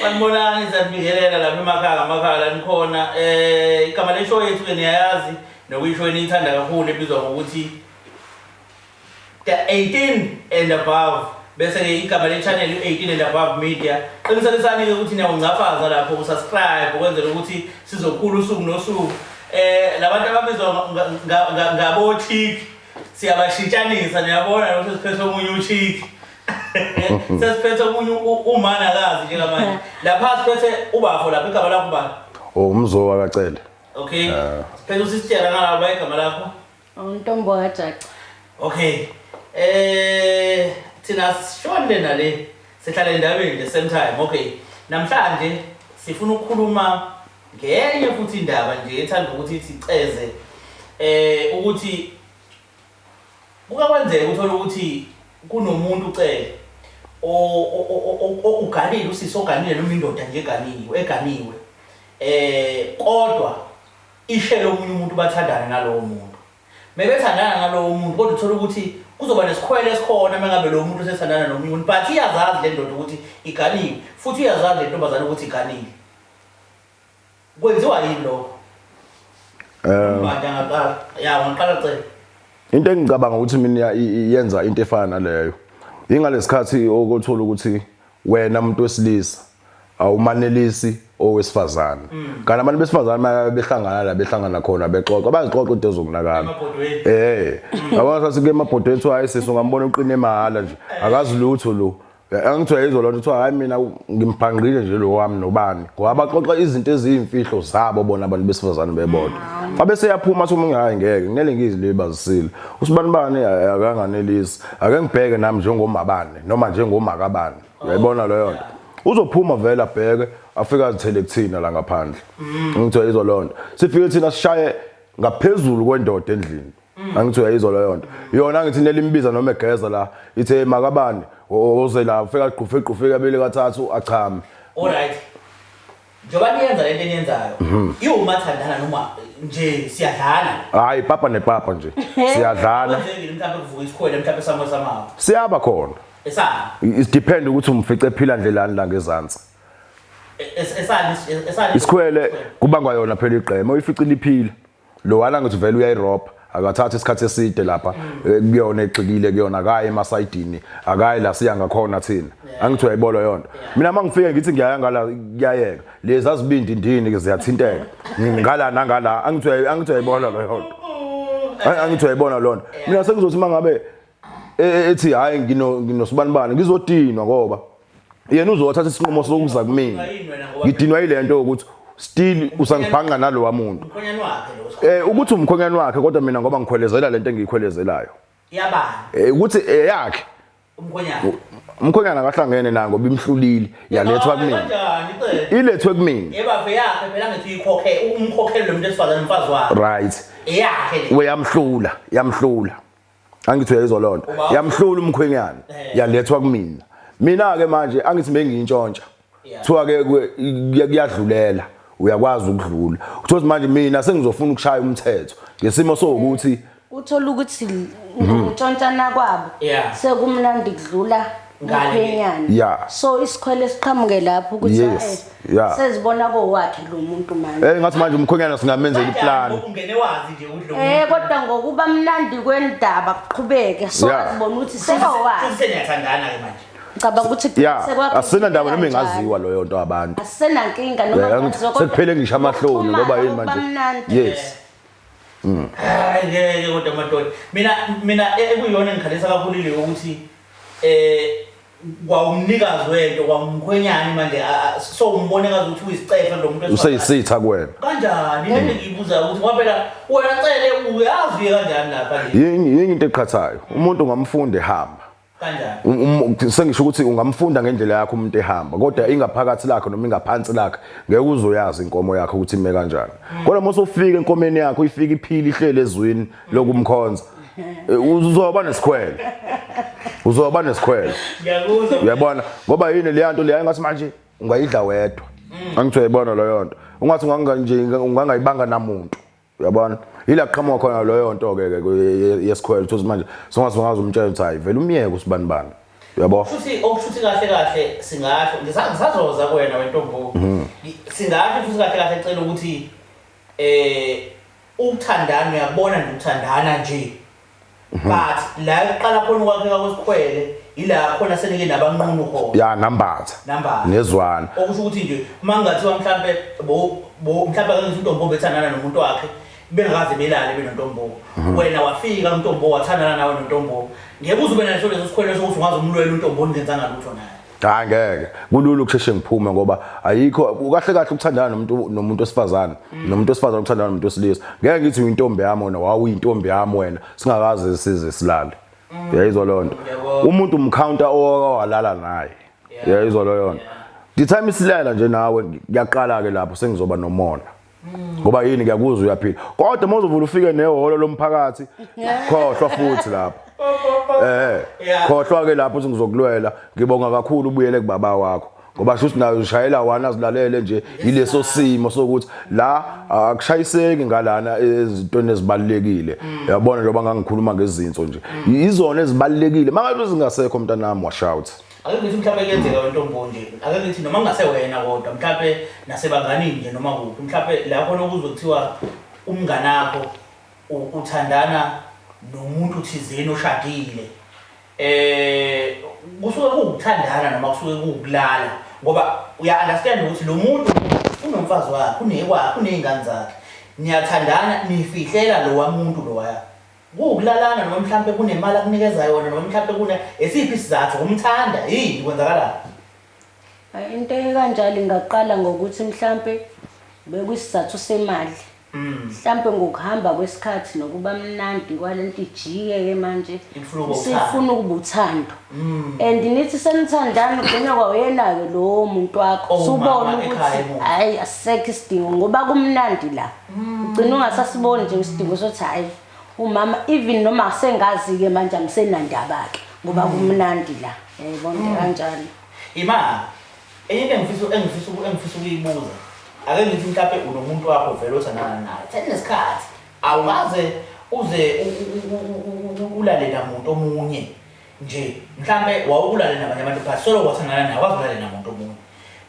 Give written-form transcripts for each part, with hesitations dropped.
Sanibonani, siyanibingelela lapha emakhaya ngamakhaya la nikhona. Igama le show yethu ke niyayazi nokuyisho eniyithanda kakhulu ebizwa ngokuthi The 18 and above bese ke igama le channel u-18 and above media. Qinisekisani ke ukuthi niyawungcafaza lapho usubscribe ukwenzela ukuthi sizokhula usuku nosuku. Labantu ababizwa ngabo chick siyabashintshanisa, niyabona ukuthi siphethe omunye uchick. Sesiphethe omunye umanakazi njengamanje. Lapha siphethe ubafo lapha, igama lakho ubani? Oh, umzo wakacele. Okay. Siphethe usisitshela ngalaba igama lakho. Untombo kaJaca. Okay. Thina sishone nale sihlala endabeni the same time. Okay. Namhlanje sifuna ukukhuluma ngenye futhi indaba nje ethanda ukuthi siceze ukuthi kuke kwenzeka uthola ukuthi kunomuntu ucele uganile, usisi oganile noma indoda nje eganiwe eganiwe, kodwa ishele omunye umuntu, bathandane nalowo muntu. Mebethandana nalowo muntu, kodwa uthola ukuthi kuzoba nesikhwele esikhona mengabe lo muntu usethandana nomunye umuntu, but iyazazi le ndoda ukuthi iganiwe futhi iyazazi le ntombazane ukuthi iganile. Kwenziwa yini lokho? Manje angaqala ya ungaqala cela. Into engicabanga ukuthi mina yenza into efana naleyo ingalesikhathi okuthola ukuthi wena umuntu wesilisa awumanelisi owesifazane, kanti abantu besifazane uma behlangana la behlangana khona bexoxa, bazixoxa into ezokunakana. Emabhodweni. Yabona sathi ke emabhodweni kuthiwa hayi sisi, ungambona uqine mahhala nje, akazi lutho lo. Angithi uyayizwa loo nto, kuthiwa hayi mina ngimbhanqile nje lo wami nobani, ngoba baxoxa izinto eziyimfihlo zabo bona abantu besifazane bebodwa. Babe seyaphuma athi omunye, hayi ngeke kumele ngizilibazisile, usibanibani akanganelisi, ake ngibheke nami njengomabane noma njengomakabani. Uyayibona leyo nto, uzophuma vele abheke, afike azithele kuthina la ngaphandle. Angithi uyayizwa leyo nto, sifike thina sishaye ngaphezulu kwendoda endlini. Angithi uyayizwa leyo nto, yona angithi nelimbiza noma egeza la ithe makabani oze la, ufika agqufe gqufe kabili kathathu achame. Alright, njengoba niyenza lento eniyenzayo, iwumathandana noma nje siyadlala? Hayi, papa nepapa nje siyadlala. Kwenzekile mhlawumbe kuvuka isikhwele mhlawumbe samo samawa? Siyaba khona. Esani? It depend ukuthi umfice ephila ndlelani la ngezansi. Esani esani? Isikhwele kubangwa yona phela igqema uyificile iphila lowana, ngithi vele uyayirobha, akathatha isikhathi eside lapha kuyona, egxilile kuyona, akayi emasayidini, akayi la siya ngakhona thina. Angithi uyayibona yona, mina uma ngifike ngithi ngiyaya ngala, kuyayeka lezi azibindi ndini ke ziyathinteka ngala nangala. Angithi uyayibona leyo nto? Angithi uyayibona lona, mina sengizothi uma ngabe ethi hayi nginosibanibani, ngizodinwa ngoba yena uzothatha isinqumo sokuza kumina. Yini wena ngoba Ngidinwa yile nto yokuthi still usangibhanqa nalowa muntu. Umkhonyane wakhe lo. Ukuthi umkhonyane wakhe, kodwa mina ngoba ngikhwelezela lento engiyikhwelezelayo. Yabani? Ukuthi eyakhe. Umkhonyane. Umkhonyane akahlangene nayo ngoba imhlulile, yalethwa kumina. Kanjani cele? Ilethwe kumina. Yebo, yakhe phela, ngithi uyikhokhe, umkhokhele lo muntu esifazane, umfazi wakhe. Right. Eyakhe le. Uyamhlula, yamhlula. Angithi uyayizwa loo nto? Yamhlula umkhwenyana, yalethwa kumina. Mina-ke manje angithi bengiyintshontsha. Kuthiwa ke kuyadlulela, uyakwazi ukudlula, uthola manje mina sengizofuna ukushaya umthetho ngesimo sokuthi Uthola ukuthi ngokuntshontshana kwabo sekumnandi kudlula Ngale. umkhwenyana. So isikhwele siqhamuke lapho ukuthi sezibona kowakhe lo muntu manje. Ngathi manje umkhwenyana singamenzela Kanjani iplani. Ngoba ungene wazi nje ukuthi lo Kodwa ngokuba mnandi kwendaba kuqhubeke, so azibona ukuthi sekowakhe. Futhi seniyathandana ke manje. Ngicabanga ukuthi Asinandaba noma ingaziwa leyo nto abantu. Asenankinga noma Yeah, angithi kungaziwa, kodwa sekuphele ngisho amahloni ngoba yini ukuxhumana manje? okuba mnandi. Yes. Hayi ngeke, kodwa madoda. Mina ekuyiyona engikhalisa kakhulu ile ukuthi kwawumnikazi wento, kwawumkhwenyane manje so umbone ngazi ukuthi uyisicefe lo muntu wesifazane. Useyisitha kuwena. Kanjani? Into engiyibuzayo ukuthi ngoba phela wena cele uyazi uye kanjani lapha nje? Yini into eqhathayo? Umuntu ungamfunda ehamba. Kanjani? Sengisho ukuthi ungamfunda ngendlela yakho umuntu ehamba, kodwa ingaphakathi lakhe noma ingaphansi lakhe ngeke uzoyazi inkomo yakhe ukuthi ime kanjani. Kodwa uma usufika enkomeni yakho, ifika iphile, ihlele ezwini lokumkhonza, uzoba nesikhwele, uzoba nesikhwele. Ngiyakuzwa. Uyabona ngoba yini leya nto leya, engathi manje ungayidla wedwa. Angithi uyayibona leyo nto, ungathi unganga nje ungangayibanga namuntu. Uyabona ila qhamuka khona leyo nto ke ke yesikhwele, uthi manje songaze ungaze umtshela ukuthi hayi vele umyeke usibani bani. Uyabo? Futhi okushuthi kahle kahle singasho ngisazoza kuwena wentombo. Singasho futhi kahle kahle cela ukuthi ukuthandana uyabona nje ukuthandana nje. But la kuqala khona ukwakheka kwesikhwele ila khona senike nabanqunu khona. Ya nambatha. Nambatha. Nezwana. Okusho ukuthi nje uma kungathiwa mhlambe bo mhlambe ake ngithi untombo bethandana nomuntu wakhe bengakaze belale benontombo. Wena wafika untombo wathandana nawe nontombo. Ngeke uze ube naso leso sikhwele sokuthi ungaze umlwele untombo ongenzanga lutho naye. Hayi ngeke. Kulula ukusheshe ngiphume ngoba ayikho kahle kahle ukuthandana nomuntu wesifazane, nomuntu wesifazane ukuthandana nomuntu wesilisa. Ngeke ngithi uyintombi yami wena, wawuyintombi yami wena, singakaze size silale. Uyayizwa leyo nto. Umuntu umcounter owalala naye. Uyayizwa leyo nto. The time isilala nje nawe ngiyaqala ke lapho sengizoba nomona. Ngoba yini ngiyakuzwa uyaphila. Kodwa uma uzovula ufike nehholo lomphakathi khohlwa futhi lapho. Khohlwa ke lapho ukuthi ngizokulwela. Ngibonga kakhulu ubuyele kubaba wakho. Ngoba shuthi nayo ushayela one azilalele nje yileso simo sokuthi la akushayiseki ngalana ezintweni ezibalekile. Uyabona njengoba ngangikhuluma ngezinso nje. Izona ezibalekile. Mangabe zingasekho mntanami washout. Ake ngithi mhlawumbe kuyenzeka wentombo nje, ake ngithi noma kungase wena kodwa mhlawumbe nasebanganini nje noma kuphi, mhlawumbe la khona okuzwe kuthiwa umnganakho uthandana nomuntu thizeni oshadile. Kusuke kuwukuthandana noma kusuke kuwukulala ngoba uya understand ukuthi lo muntu unomfazi wakhe, unekwakhe, uney'ngane zakhe. Niyathandana nifihlela lowa muntu lowaya. Kuwukulalana noma mhlampe kunemali akunikeza yona noma mhlampe kune esiphi isizathu umthanda yini kwenzakalani? Into ekanjalo ingaqala ngokuthi mhlampe bekuyisizathu semali. Mhlampe ngokuhamba kwesikhathi nokuba mnandi kwalento ijike ke manje sifuna ukuba uthando. And nithi senithandana ugcina kwawuyena-ke lowo muntu wakho subona ukuthi hhayi asisekho isidingo ngoba kumnandi la. Ugcina ungasasiboni nje isidingo sokuthi hhayi umama even noma sengazi-ke manje angisenandaba-ke ngoba kumnandi la. Yayibona into kanjalo. Ima enye into engifisa ukuyibuza. Ake ngithi mhlawumbe unomuntu wakho vele othandana naye. Seninesikhathi awukaze uze ulale namuntu omunye nje. Mhlawumbe wawukulale nabanye abantu but solo wathandana naye wazulale namuntu omunye.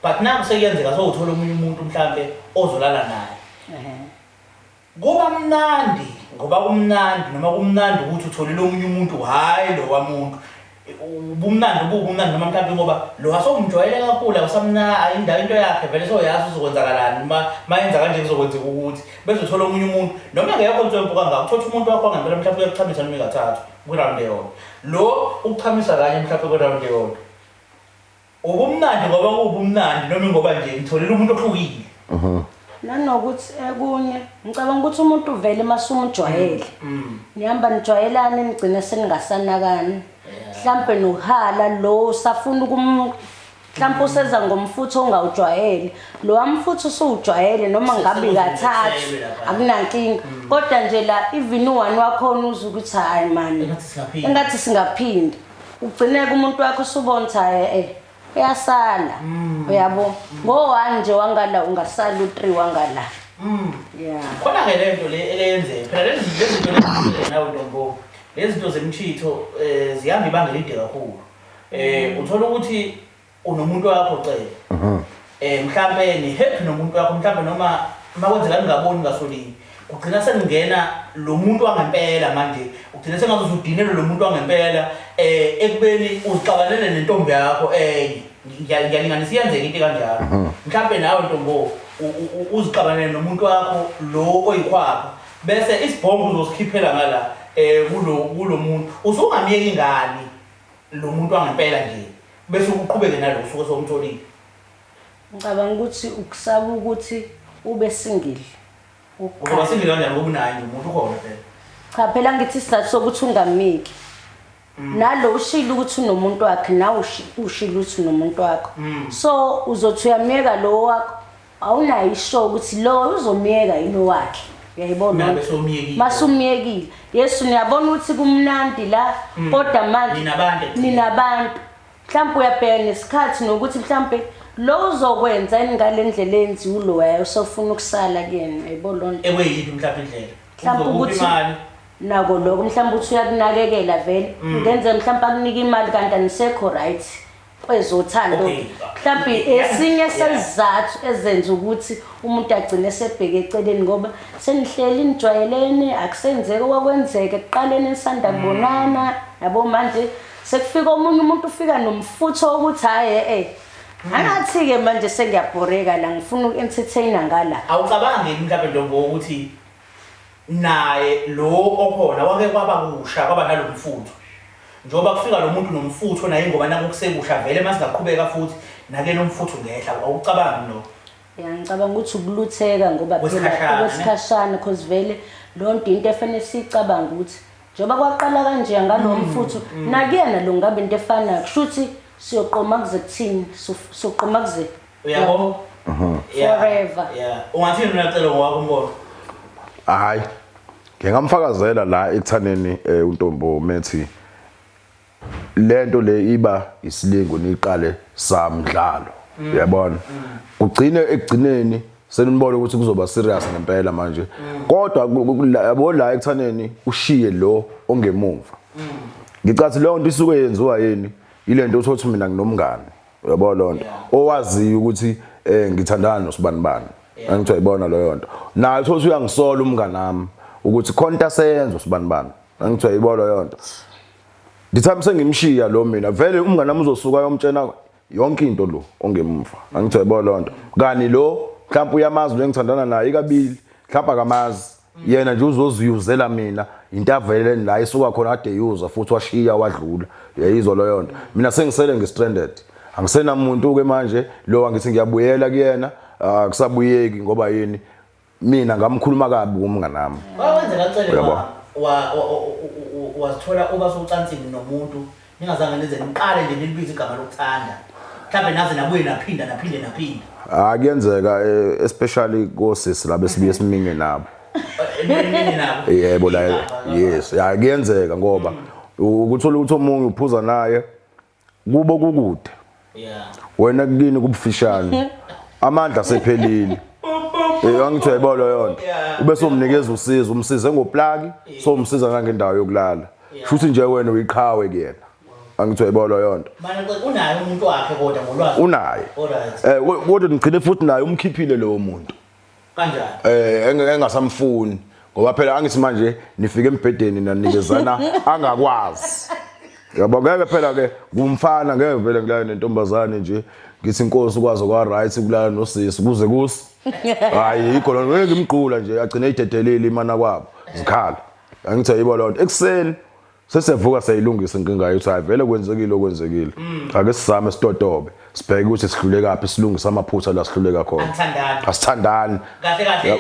But naku sekuyenzeka sowuthola omunye umuntu mhlawumbe ozolala naye. Kuba mnandi ngoba kumnandi noma kumnandi ukuthi utholile omunye umuntu hhayi lo wamuntu. Ubumnandi ubumnandi noma mhlawumbe ngoba lo asomjwayele kakhulu awusamna indawo into yakhe vele soyazi uzokwenzakalani uma mayenza kanje kuzokwenzeka ukuthi bese uthola omunye umuntu noma engekho nswempu kangaka uthola umuntu wakho ngempela mhlawumbe uyakuchamisa noma ikathathu kwi-round eyodwa. Lo ukuchamisa kanye mhlawumbe kwi-round eyodwa. Ubumnandi ngoba kuwubumnandi noma ngoba nje ngitholile umuntu ohlukile. Nanokuthi ekunye ngicabanga ukuthi umuntu vele masumjwayele. Nihamba nijwayelane nigcine seningasanakani. Mhlambe nokuhala lo usafuna mhlambe useza ngomfutho ongawujwayele. Lo wamfutho usuwujwayele noma ngabe kathathu akunankinga. Kodwa nje la even u-one wakhona uzwe ukuthi hayi man engathi singaphinda. Ugcineke umuntu wakho usubona ukuthi hayi uyasala. Uyabo? Ngo-one nje wangala ungasala u-3 wangala. Yeah. Khona ke lento le eleyenzeka. Phela lezi zinto lezi nawe ntombo. Lezi zinto zemchitho zihamba ibanga elide kakhulu. Uthola ukuthi unomuntu wakho cela. Mhlambe ni happy nomuntu wakho mhlambe noma makwenzeka ningaboni ngasolinye. Ugcina sengena lo muntu wangempela manje ugcina sengazuzudinela lo muntu wangempela ekubeni uzixabanele nentombi yakho enye. Ngiyalinganisa iyenzeka into kanjalo. Mhlambe nawe ntombo uzixabanele nomuntu wakho lo oyikhwapha bese isibhongo uzosikhiphela ngala kulo muntu usungamyeki ingane lo muntu wangempela nje bese uqhubeke nalo usuke somtholile. Ngicabanga ukuthi ukusaba ukuthi ube single. Uzoba single kanjani ngoba unaye nje umuntu ukhona phela. Cha phela ngithi isizathu sokuthi ungamiki. Nalo ushilo ukuthi unomuntu wakhe nawe ushilo ukuthi unomuntu wakho. So uzothi uyamyeka lo wakho awunayo isho ukuthi lo uzomyeka yini wakhe. Uyayibona? Masumyekile. Yesu niyabona ukuthi kumnandi la kodwa manje ninabantu. Mhlawumbe uyabheka nesikhathi nokuthi mhlawumbe lo uzokwenza ngale ndlela enziwa uloya usofuna ukusala kuyena. Uyayibona loo nto? Ekweyiphi mhlawumbe indlela? Mhlawumbe ukuthi Nako lokho mhlawumbe uthi uyakunakekela vele. Ngenze mhlawumbe akunike imali kanti anisekho right kwezothando. Mhlawumbe esinye sezizathu ezenza ukuthi umuntu agcine esebheke eceleni ngoba senihleli nijwayelene akusenzeki okwakwenzeka ekuqaleni nisanda kubonana yabo manje sekufika omunye umuntu ufika nomfutho wokuthi hhayi e-e angathi-ke manje sengiyabhoreka la ngifuna uku-entertainer ngala. Awucabangi yini mhlawumbe Ntombo ukuthi naye lo okhona wake kwaba kusha kwaba nalomfutho njengoba kufika lo muntu nomfutho naye ngoba naku kusekusha vele masingaqhubeka futhi nake lo mfutho ngehla awucabangi lokho? Ya ngicabanga ukuthi ukulutheka ngoba phela okwesikhashana cause vele leyo nto into efanele siyicabange ukuthi njengoba kwaqala kanje ngalowo mfutho nakuyena lo ngabe into efanayo kusho ukuthi siyoqoma kuze kuthini siyoqoma kuze Uyabo? Forever. Yeah. Ungathini mina celo ngowakho umbono? Hayi. Ngingamfakazela la ekuthaneni uNtombo methi lento le iba isilingo niqale samdlalo. Uyabona? Kugcine ekugcineni senibona ukuthi kuzoba serious ngempela manje. Kodwa yabo la ekuthaneni ushiye lo ongemuva. Ngicathi leyo nto isuke yenziwa yini? Ile nto uthothi mina nginomngane. Uyabo leyo nto. Owaziyo ukuthi ngithandana nosibanibani. Angithi uyayibona leyo nto. Naye uthothi uyangisola umngane wami ukuthi khona into aseyenza usibanibani. Angithi uyayibona leyo nto. Ngithami sengimshiya lo mina vele umngane wami uzosuka ayomtshena yonke into lo ongemva. Angithi uyayibona leyo nto. Kani lo mhlawumbe uyamazi lo engithandana naye ikabili, mhlawumbe akamazi. Yena nje uzoziyuzela mina into avele la isuka khona kade yuza futhi washiya wadlula. Uyayizwa leyo nto. Mina sengisele ngi-stranded. Angisenamuntu ke manje lo angithi ngiyabuyela kuyena akusabuyeki ngoba yini mina ngamkhuluma kabi kumngane wami. Wakwenzeka Cele Uyabo? wazithola uba socansini nomuntu ningazange nize niqale nje nilibize igama lokuthanda. Mhlawumbe naze nabuye naphinda naphinde naphinda. Ah kuyenzeka especially kosisi laba esibuye siminge nabo. Niminye nabo. Yebo la yes ya kuyenzeka ngoba ukuthola ukuthi omunye uphuza naye kubo kukude. Yeah. Wena kini kubufishane. Amandla sephelile. Angithi uyayibona leyo nto. Ube somnikeza usizo, umsize ngoplaki, somsiza nangendawo yokulala. Shuthi nje wena uyiqhawe kuyena. Angithi uyayibona leyo nto. Manje unaye umuntu wakhe kodwa ngolwazi. Unaye. Alright. Kodwa ngigcine futhi naye umkhiphile lowo muntu. Kanjani? Engasamfuni ngoba phela angithi manje nifike embhedeni nanikezana angakwazi. Yabo ngeke phela ke ngumfana ngeke vele ngilale nentombazane nje ngithi inkosi ukwazi kwa right kulala nosisi kuze kusi. Hayi yikho lo ngeke ngimgqula nje agcine idedelile imana kwabo zikhala. Angithi ayibo lonto ekuseni sesevuka seyilungisa inkinga yethu hayi vele kwenzekile okwenzekile. Ake sizame sitotobe sibheke ukuthi sihluleka phi silungise amaphutha la sihluleka khona. Asithandani. Asithandani. Kahle kahle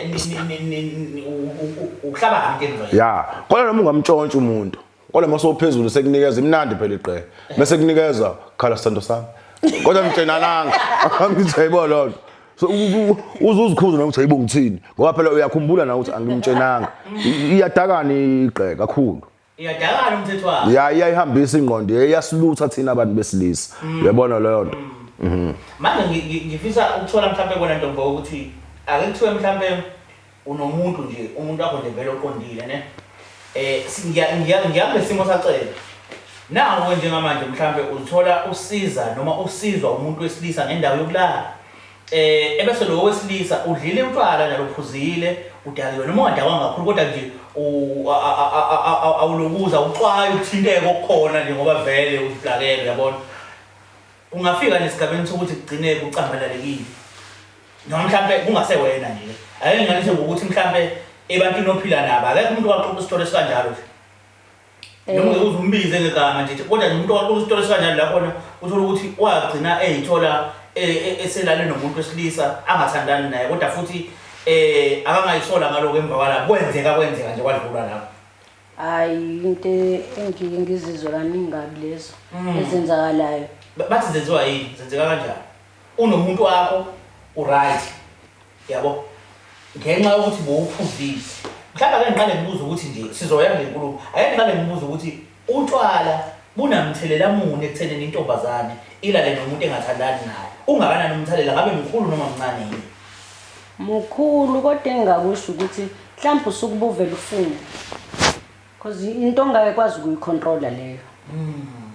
ukuhlaba into enzo. Ya, kodwa noma ungamtshontsha umuntu. Kodwa mase uphezulu sekunikeza imnandi phela iqe. Bese kunikeza khala sithando sami. Kodwa ngitshenananga. Angithi ayibona lonto. So uzuzikhuza nokuthi ayibo ngithini ngoba phela uyakhumbula na ukuthi angimtshenanga. Iyadakana iqe kakhulu. Iyadakana umthetho wakhe. Ya iyayihambisa ingqondo, iyasilutha thina abantu besilisa. Uyabona leyo nto. Manje ngifisa ukuthola mhlawumbe kona Ntombo ukuthi ake kuthiwe mhlawumbe unomuntu nje umuntu wakho nje vele oqondile ne. Ngiya ngesimo sacela. Nawe njengamanje mhlawumbe uzithola usiza noma usizwa umuntu wesilisa ngendawo yokulala. Ebese lo wesilisa udlile utshwala njalo uphuzile udakiwe noma ungadakwa kakhulu kodwa nje awulokuza uxwaye ukuthinteka okukhona nje ngoba vele uziplakele uyabona. Ungafika nesigabeni sokuthi kugcine kucambalalekile. Noma mhlambe kungasewena nje. Ake nginganise ngokuthi mhlambe ebantwini ophila nabo akekho umuntu owaxoxa isitori esikanjalo nje. Noma uze umbize ngegama nje kodwa nje umuntu owaxoxa isitori esikanjalo la khona uthola ukuthi wagcina eyithola eselale nomuntu wesilisa angathandani naye kodwa futhi akangayisola ngaloko emva kwalapho kwenzeka kwenzeka nje kwadlula lapho. Hayi into engike ngizizwe kaningi kabi lezo ezenzakalayo. Bathi zenziwa yini? Zenzeka kanjani? Unomuntu wakho uright. Yabo. Ngenxa yokuthi bowuphuzile. Mhlawumbe ake ngiqale ngibuze ukuthi nje sizoya ngenkulumo. Ake ngiqale ngibuze ukuthi utshwala bunamthelela muni ekuthenini intombazane ilale nomuntu engathandani naye. Ungakanani umthelela ngabe mkhulu noma mncane yini? Mkhulu kodwa engingakusho ukuthi mhlawumbe usuke ubuvela ufuna. Because into ongeke kwazi ukuyicontrola leyo.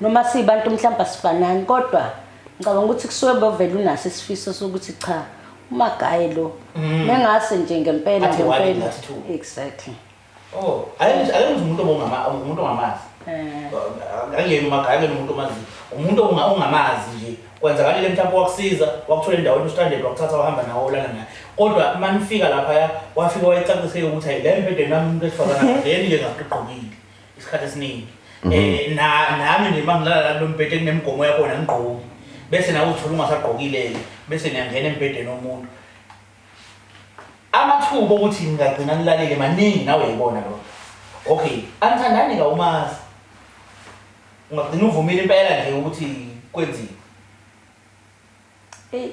Noma sibantu mhlawumbe asifanani kodwa ngicabanga ukuthi kusuke bovela unaso isifiso sokuthi cha umagaye lo mengase nje ngempela Athi one, ngempela. athi two. Exactly. Oh, ake ngithi umuntu obongama umuntu ongamazi. Angiyena umagaye, angiyena umuntu omaziyo. Umuntu ongamazi nje. Kwenzakalile mhlawumbe wakusiza, wakuthola endaweni ustandard, wakuthatha wahamba nawe olala naye. Kodwa uma nifika laphaya, wafika wayicaciseka ukuthi hayi le mbhedeni nami umuntu wesifazane akangeni nje ngakugqokile isikhathi esiningi. Na nami nje uma ngilala la kulo mbhede kunemigomo yakhona ngigqoki. Bese nawe uzithola ungasagqokile-ke, bese niyangena embhedeni womuntu. Amathuba okuthi ningagcina nilalele maningi nawe uyayibona lokho. Okay, anithandani kawumazi. Ungagcina uvumile impela nje ukuthi kwenziwe. Eyi,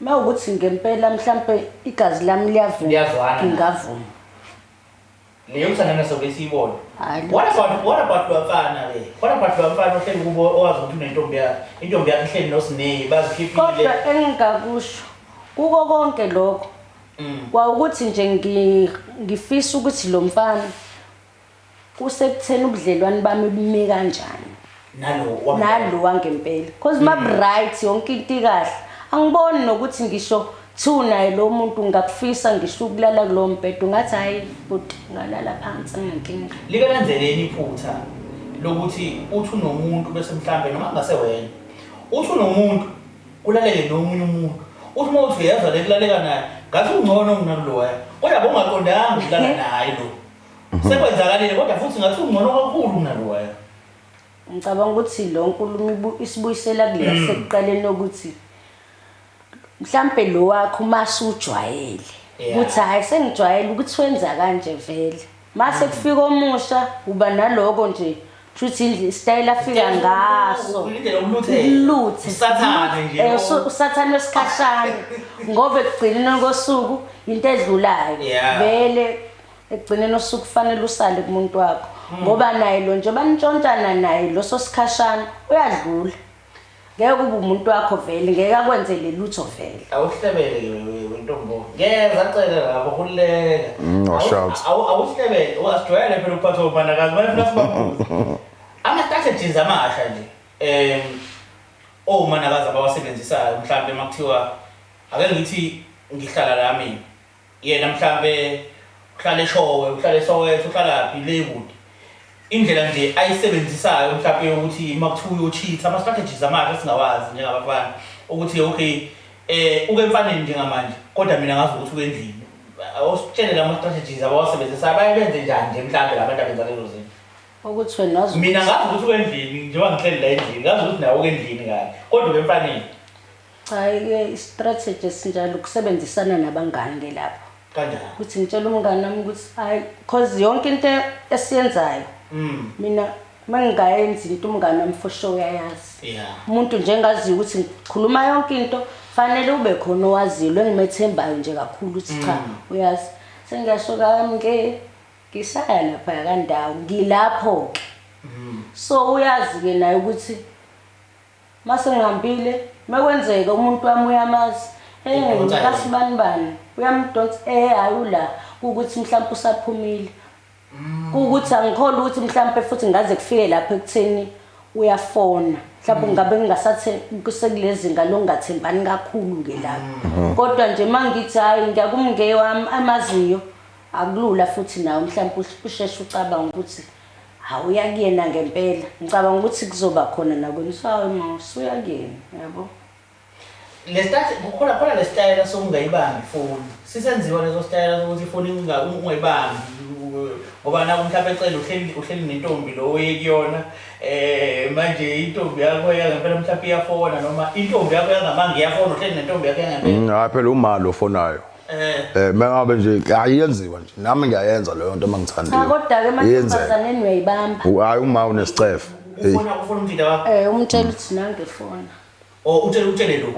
mawukuthi ngempela mhlampe igazi lami liyavuma, Liyazwana. ngingavuma. Leyo kuthandana sobe siyibona. Hayi, What about lo mfana ke? What about lo mfana ohleli kubo owazi ukuthi unentombi yakhe? Intombi yakhe ihleli noSiney bazikhiphile. Kodwa engingakusho kuko konke lokho kwawukuthi nje ngifisa ukuthi lo mfana kusekutheni ubudlelwane bami bume kanjani Nalo wa nalo wangempela, because ma bright yonke into ikahle, angiboni nokuthi ngisho two naye lo muntu ngakufisa ngisho ukulala kulowo mbhedo, ngathi hayi futhi ngalala phansi nginenkinga. Like lenzeleni iphutha lokuthi uthi unomuntu bese mhlambe noma kungase wena uthi unomuntu kulaleke nomunye umuntu, uthi uma uthi uyezwa le kulaleka naye ngathi ungcono kunaloya, kodwa bongaqondanga ukulala naye lo sekwenzakalile, kodwa futhi ngathi ungcono kakhulu kunaloya. Ngicabanga ukuthi lo nkulumo isibuyisela kuleya sekuqaleni ukuthi mhlambe lo wakho masujwayele ukuthi hayi sengijwayele ukuthi wenza kanje vele, mase kufika omusha uba naloko nje futhi isitayela afika ngaso. Indlela yokuluthela. Uluthe. Usathane nje. Usathane wesikhashana ngoba ekugcineni kosuku into edlulayo vele ekugcineni osuku kufanele usale kumuntu wakho ngoba naye lo nje banitshontshana naye lo sosikhashana uyadlula, ngeke kube umuntu wakho vele, ngeke akwenzele lutho vele. Awuhlebele ke wentombo, ngeza cele lapho khululeka. Washout. Awuhlebele, asijwayele phela ukuphatha omanakazi bayafuna sibabuze ama-strategies amasha nje omanakazi abawasebenzisayo. Mhlawumbe uma kuthiwa ake ngithi ngihlala la mina, yena mhlambe uhlala eShowe, uhlala eSoweto, uhlala phi le kude, indlela nje ayisebenzisayo mhlawumbe yokuthi uma kuthiwa uyocheat, ama-strategies amasha esingawazi njengabafana ukuthi okay uke emfaneni njengamanje kodwa mina ngazi ukuthi uke endlini. Awusitshele la ma-strategies abawasebenzisayo, baye benze njani nje mhlawumbe la bantu abenza lezo zinto? Ukuthi wena wazi Mina ngazi ukuthi uke endlini njengoba ngihleli la endlini, ngazi ukuthi nawe uke endlini kanye, kodwa uke emfaneni. Cha-ke i-strategy esinjalo ukusebenzisana nabangani ke lapho. Kanjani? Ukuthi ngitshela umngani wami ukuthi hayi, cause yonke into esiyenzayo mina uma ngingayenzi into umngani wami for sure uyayazi. Umuntu nje engaziyo ukuthi ngikhuluma yonke into, fanele ube khona owaziyo lo engimethembayo nje kakhulu ukuthi cha uyazi. Sengiyasho kami ke ngisaya lapha kandawo ngilapho-ke. So uyazi-ke naye ukuthi mase ngihambile mekwenzeka umuntu wami uyamazi Udonsa yena. Kasibani bani uyamdonsa, hayi ula ukuthi mhlawumbe usaphumile, kuwukuthi angikholwa ukuthi mhlawumbe futhi ngaze kufike lapho ekutheni uyafona, mhlawumbe ngabe ngingasathe kusekulezinga lokungathembani kakhulu ke lapho, kodwa nje mangithi hayi ngiyakumnge wami amaziyo akulula futhi nawe mhlawumbe usheshe ucabanga ukuthi hawu uya kuyena ngempela. Ngicabanga ukuthi kuzoba khona nakwena usawu ma usuya kuyena yabo. Le start kukhona khona le style sokungayibambi ifoni, sisenziwa leso style sokuthi ifoni ungayibambi ngoba naku mhlawumbe ecela uhleli nentombi lo oye kuyona, manje intombi yakho yangempela mhlawumbe iyafona noma intombi yakho yangamanga iyafona, uhleli nentombi yakho yangempela. Hayi phela uma lo fonayo. Mengabe nje ayenziwa nje nami ngiyayenza leyo nto mangithandile. Cha kodwa ke Iyenzeka. emantombazaneni uyayibamba. Hayi uma unesicefe. Hey. Ufona umjida wakho. Umtshela ukuthi nangefona. Oh utshele lo.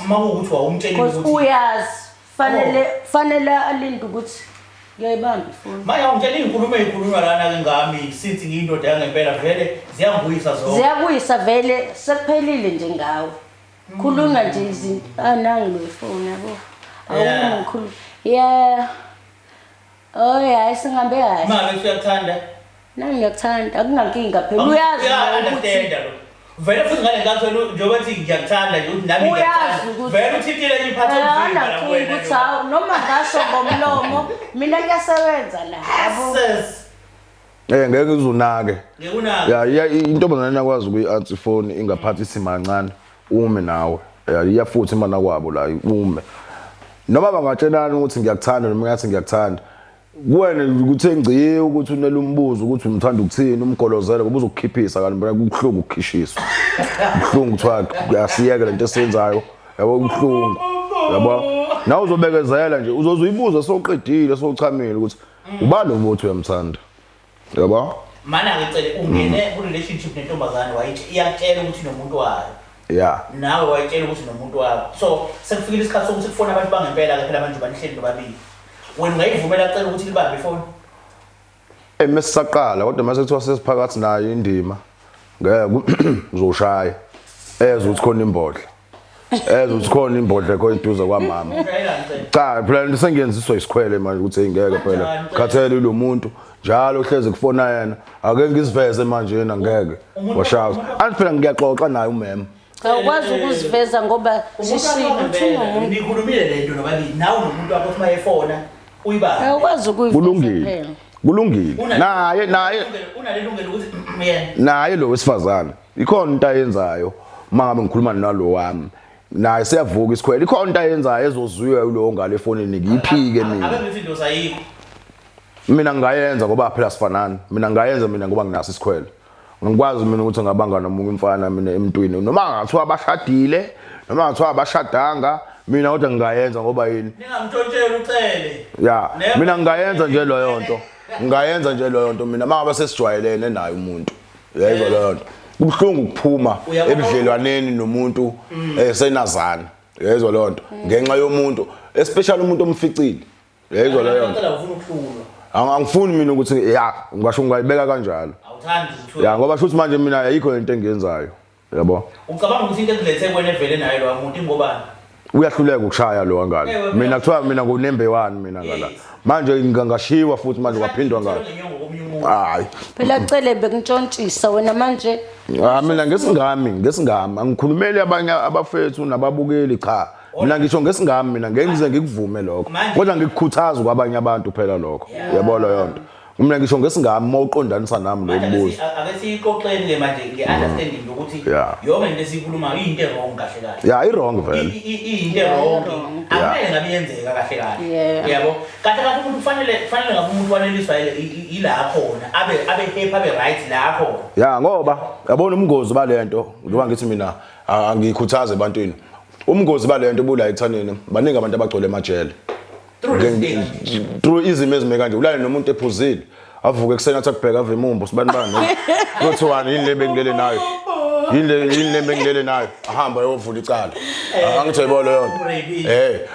Ma ukuthi wawumtshelile Because ukuthi uyazi fanele alinde ukuthi ngiyayibamba ifoni. Manje awungitshela izinkulumo ezikhulunywa lana ke ngami sithi ngiyindoda yangempela vele ziyangibuyisa zonke. Ziyakuyisa vele sekuphelile nje ngawe. Khulunywa nje izinto anangi lo ifoni yabo. Awumkhulu. Yeah. Oh hayi singahambe kahle. Uma ngabe uyakuthanda. Nami ngiyakuthanda akunankinga phela uyazi Uya understand lo. Vele futhi ngale nkathi wena njengoba ethi ngiyakuthanda nje uthi nami Uyazi ngiyakuthanda. ukuthi- Vele uthintile nje iphathe umzimba la Anankinga kuwena. ukuthi hawu noma ngasho ngomlomo mina kuyasebenza la. Yabo. Yes. Ngeke uzunake. Ngekunaka. Ya intombazane yakwazi ukuyi-answer ifoni ingaphathi isima kancane ume nawe. Ya iyafuthi imana kwabo la ume. Noma bangatshelana ukuthi ngiyakuthanda noma ngathi ngiyakuthanda. Kuwena kuthe ngci ukuthi unele umbuzo ukuthi umthanda ukuthini umgolozele ngoba uzokukhiphisa kanti bona kubuhlungu ukukhishiswa. Kubuhlungu kuthiwa asiyeke lento esiyenzayo. Yabo kubuhlungu. Yabo. Nawe uzobekezela nje uzoze uyibuze sowuqedile sowuchamile ukuthi ubani lo muntu uyamthanda. Yabo? Mana ke cele ungene ku relationship nentombazane wayitshe iyakutshela ukuthi nomuntu wayo. Yeah. Nawe wayitshela ukuthi nomuntu wakho. So sekufikile isikhathi sokuthi kufona abantu bangempela ke phela manje banihleli nobabili. Wena ungayivumela cela ukuthi libambe ifoni? Mesisaqala kodwa mase kuthiwa sesiphakathi nayo indima ngeke uzoshaya ezwe ukuthi khona imbodla ezwe ukuthi khona imbodla ekho eduze kwamama. Ushayelani cele? Cha phela sengiyenziswa isikhwele manje ukuthi hey ngeke phela khathele lo muntu njalo hleze kufona yena ake ngiziveze manje yena ngeke washaya anti phela ngiyaxoxa naye umema. Cha ukwazi ukuziveza ngoba Umuntu sishilo wakho uthi ngempela, unomuntu. nikhulumile lento nobabili nawe nomuntu wakho uthi mayefona uyibambe. Awukwazi ukuyiveza Kulungile. phela. Kulungile. Naye naye unalelungelo ukuthi yena naye lo wesifazane ikhona into ayenzayo uma ngabe ngikhuluma nalo wami naye siyavuka isikhwele ikhona into ayenzayo ezozwiwa yilowo ngale efonini ngiyiphike mina. Ake ngithi indoda ayikho. Mina ngingayenza ngoba phela sifanani. Mina ngingayenza mina ngoba nginaso isikhwele. Ngikwazi mina ukuthi ngabanga nomunye umfana mina emntwini noma ngathiwa abashadile noma ngathiwa abashadanga mina kodwa ngingayenza ngoba yini? Ningamtshontsheli ucele. Ya, Never. mina ngingayenza nje leyo nto. Ngingayenza nje leyo nto mina mangabe sesijwayelene naye umuntu. Uyayizwa leyo nto. Kubuhlungu ukuphuma Uyabona- ebudlelwaneni nomuntu senazana. Uyayizwa leyo nto. Ngenxa yomuntu, especially umuntu omficile. Uyayizwa leyo nto. Ucela ufuna ukuhlulwa. Angifuni mina ukuthi ya ngisho ngayibeka kanjalo. Awuthandi ukuhlulwa. Ya ngoba shuthi manje mina ayikho into engiyenzayo. Yabo. Ucabanga ukuthi into ekulethe kwena evele naye lo muntu ingobani? Uyahluleka ukushaya lo wangale. Ewe, Mina kuthiwa mina ngunembe wani mina ngala. Yes. Manje ngingashiwa futhi manje kwaphindwa ngalo. Ngenyongo komunye umuntu. Hayi. Phela cele bekuntshontshisa wena manje. Ah mina ngesingami angikhulumeli abanye abafethu nababukeli cha. Mina ngisho ngesingami mina ngeke ngize ngikuvume lokho. Manje- Kodwa ngikukhuthaza kwabanye abantu phela lokho. Yabo leyo nto. Mina ngisho ngesingami uma uqondanisa nami lo Manje mbuzo. ake siyixoxeni ke manje nge-understanding yokuthi Yeah. yonke into esiyikhulumayo iyinto e-wrong kahle kahle. Ya i wrong vele. Iyinto e-wrong. Akumele ngabe iyenzeka kahle kahle. Yeah. Uyabo? Kahle kahle umuntu kufanele ngabe umuntu waneliswa ila khona, abe happy, abe right la khona. Ya ngoba yabona umngozi balento njengoba ngithi mina angikhuthaze ebantwini. Umngozi balento bula ekuthaneni baningi abantu abagcwele emajele. Through this thing. Through izimo ezime kanje ulale nomuntu ephuzile avuke ekuseni athi akubheka ave imumbu sibani bani kuthiwani yini le bengilele nayo yini le bengilele nayo ahamba ayovula icala angithi yebo leyo nto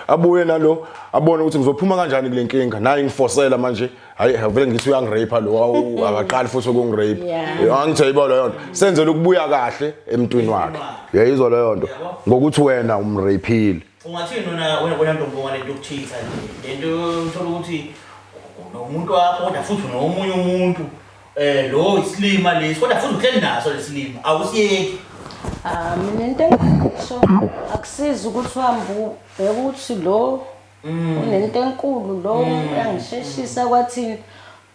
abuye nalo abone ukuthi ngizophuma kanjani kule nkinga naye ngifosela manje hayi vele ngithi uyangirape lo akaqali futhi ukungirape angithi yebo leyo nto senzele ukubuya kahle emntwini wakhe uyayizwa leyo nto ngokuthi wena umrapeile. Ungathini wena ntombi ngale nto yokucheat-a nje lento uthola ukuthi unomuntu wakho kodwa futhi unomunye umuntu lo isilima lesi kodwa futhi uhleli naso lesilima awusiyeki. Ah mina into engisho akusizi ukuthi uhambe ubheke ukuthi lo unento enkulu lo uyangisheshisa kwathini.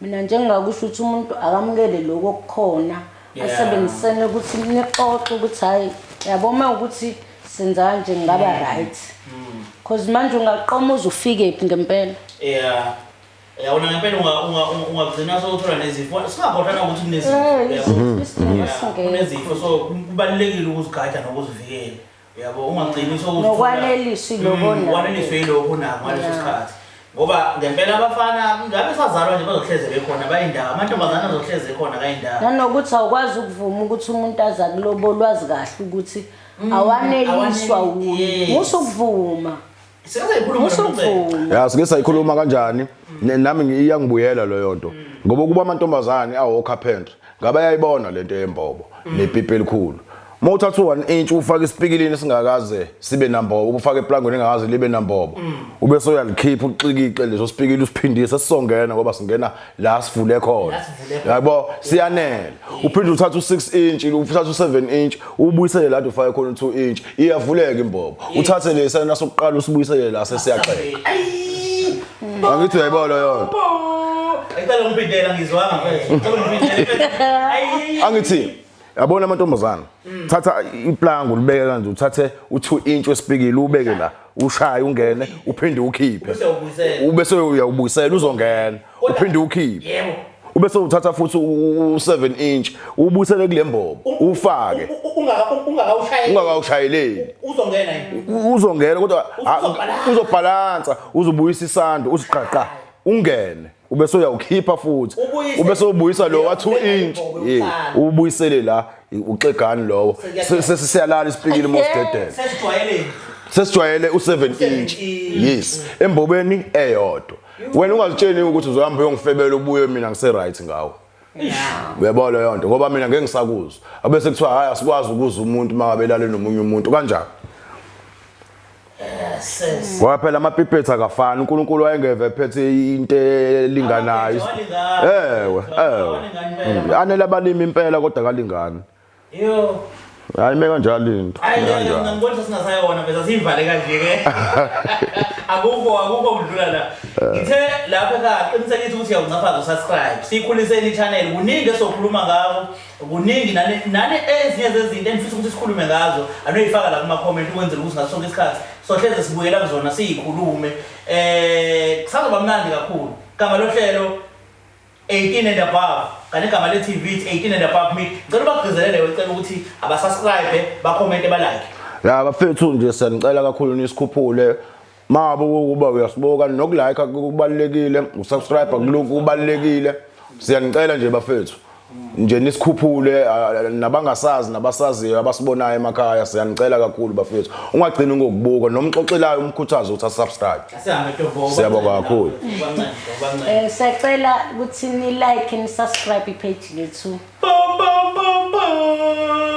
Mina nje ngingakusho ukuthi umuntu akamukele lokho okukhona asebenzisene ukuthi nixoxe ukuthi hayi yabo uma ukuthi senza kanje ngingaba right. Cause manje ungaqoma uze ufike phi ngempela. Yeah. Yabona ngempela ungagcina sowuthola nezifo. Singakhohlwa ukuthi kunezifo. Yabo. Kunezifo so kubalulekile ukuzigada nokuzivikela. Yabo ungagcini sowuzithola. Nokwaneliswa yilokho onakho. Ukwaneliswa yilokho onakho ngaleso sikhathi. Ngoba ngempela abafana ngabe sazalwa nje bazohleze bekhona bayindawo. Amantombazane azohleze ekhona kayindawo. Nanokuthi awukwazi ukuvuma ukuthi umuntu aze akulobola wazi kahle ukuthi awaneliswa wuye. Musukuvuma. Musukuvuma. Ya sike sayikhuluma kanjani nami iyangibuyela leyo nto. Ngoba kuba amantombazane awo carpenter ngabe ayayibona lento yembobo nepipi elikhulu. Uma uthatha u-1 inch ufake isipikilini esingakaze sibe nambobo, ufake eplangweni engakaze libe nambobo, ube soyalikhipha uxikixe leso sipikili usiphindise sisongena ngoba singena la sivule khona. La sivule khona. Yabo, siyanela. Uphinde uthathe u-6 inch, uthathe u-7 inch, ubuyisele la ufake khona u-2 inch, iyavuleka imbobo. Uthathe lesana sokuqala usibuyisele la sesiyaxeka. Ayi! Angithi uyayibona leyo nto. Ngicela ungiphindela ngizwanga mfethu. Ngicela ungiphindele. Ayi! Angithi yabona amantombazana, thatha iplango ulibeke kanje, uthathe u2 inch wesipikili ubeke la, ushaye ungene, uphinde ukhiphe. Bese uyawubuyisela. Ubese uyawubuyisela uzongena, uphinde ukhiphe. Yebo. Ubese uthatha futhi u7 inch ubuyisele kule mbobo, ufake. Ungakawushayeli. Ungakawushayeleli. Uzongena yini? Uzongena kodwa Uzobhalansa. uzobhalansa, uzobuyisa isando, uziqaqa ungene, ubese uyawukhipha futhi. Ubuyise. Ubese ubuyisa lo wa 2 inch. Imbobo Yeah, yokuqala. ubuyisele la uxegani lowo. Sesiyalala isipikili mosidedele. Sesijwayeleni. Sesijwayele u7 inch. Inch. Yes, embobeni eyodwa. Wena ungazitsheli ukuthi uzohamba uyongifebela ubuye mina ngise right ngawo. Uyabona leyo nto, ngoba mina ngeke ngisakuzwa. Abese kuthiwa hayi asikwazi ukuzwa umuntu mangabe elale nomunye umuntu kanjani. Yes. Ngoba phela amapipethu akafani, uNkulunkulu wayengeve ephethe into elinganayo. Awalingani. Ewe, ewe. Awalingani impela. Anele abalimi impela kodwa kalingani. Yo. Hayi ime kanjalo into. Hayi Ime kanjalo. ngibona singasayona bese siyivale kanje ke. Akukho kudlula la. Ngithe lapha ekhaya qinisekisa ukuthi uyawuncafaza usubscribe. Sikhuliseni i-channel, kuningi esokhuluma ngako, kuningi nani nani ezinye zezinto enifisa ukuthi sikhulume ngazo. Anoyifaka la kuma comment ukwenzela ukuthi ngaso sonke isikhathi sohleze sibuyela kuzona siyikhulume. Kusazoba mnandi kakhulu. Igama lohlelo 18 and above, kanti igama le-TV it's 18 and above meet. Ngicela ubagcizelele wecela ukuthi abasubscribe, bakhomente, balike. Ya bafethu nje siyanicela kakhulu nisikhuphule. Mangabe ukuba uyasibuka nokulike kubalulekile, usubscribe kubalulekile. Siyanicela nje bafethu. Nje nisikhuphule nabangasazi nabasaziyo abasibonayo emakhaya, siyanicela kakhulu bafethu. Ungagcini ngokubuka, nomxoxelayo umkhuthazo ukuthi asubscribe. Asihambe Ntombo. Siyabonga kakhulu. Bancane, bancane. Siyacela ukuthi ni like ni subscribe ipage lethu. Bam bam bam bam.